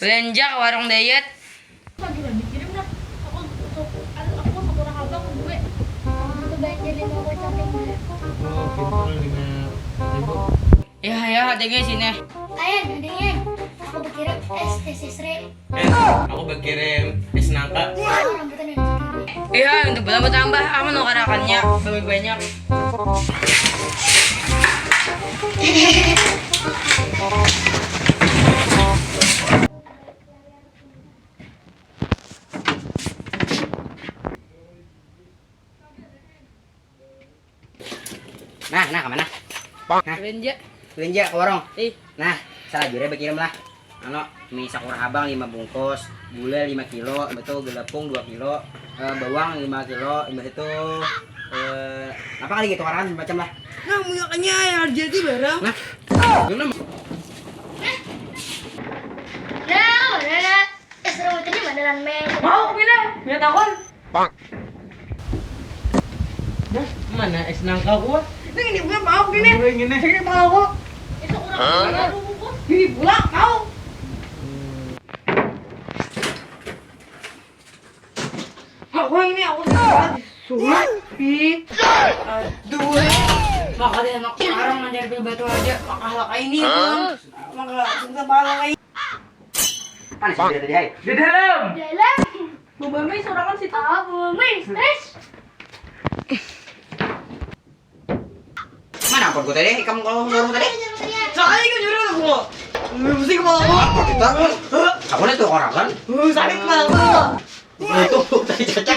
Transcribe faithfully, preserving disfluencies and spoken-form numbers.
Belanja ke warung diet. Lagi lah dikirim lah. Aku untuk aku satu orang abang gue. Aku belanja lima kocak gue. Oh, pintar lima ribu. Ya ya, adanya sini. Ayan, adanya. Aku berkirim es teh sisri. Eh, aku berkirim es nangka. Aku rambutan yang Iya, untuk belanja tambah, aku menukarakannya lebih banyak. Nah, nah, kemana? Belanja. Belanja ke warung. Ih, Nah, salajurnya berkirim lah. Anu, mie sakura habang lima bungkus, gula lima kilo, betul gelepung dua kilo, eh, bawang lima kilo, imbah itu eh, apa kali gitu, karangan macam lah. Nah, munyakannya yang jadi barang. Nah, gimana? Nah, mana? Es rambutan di mana lan meng? Mau gini, punya takon. Dah, mana es nangka gua? Ini ini punya mau gini. Gue gini. Ini mau aku. Itu orang baru kok. Ini pulang mau. Aku ini aku surat. Ih. Aduh. Makanya anak sekarang ngajar batu aja. Makalah kayak ini, Bang. Makalah cinta pala kayak Mana sih tadi, hai? Di dalam. Dalam. Bubami sorangan situ. Ah, bumi stres. Mana ampun gue tadi? Kamu kalau nyuruh tadi? Saya kan nyuruh aku. Mesti ke bawah. Apa kita? Aku udah tuh orang kan? Sakit kepala. Itu tadi cocok.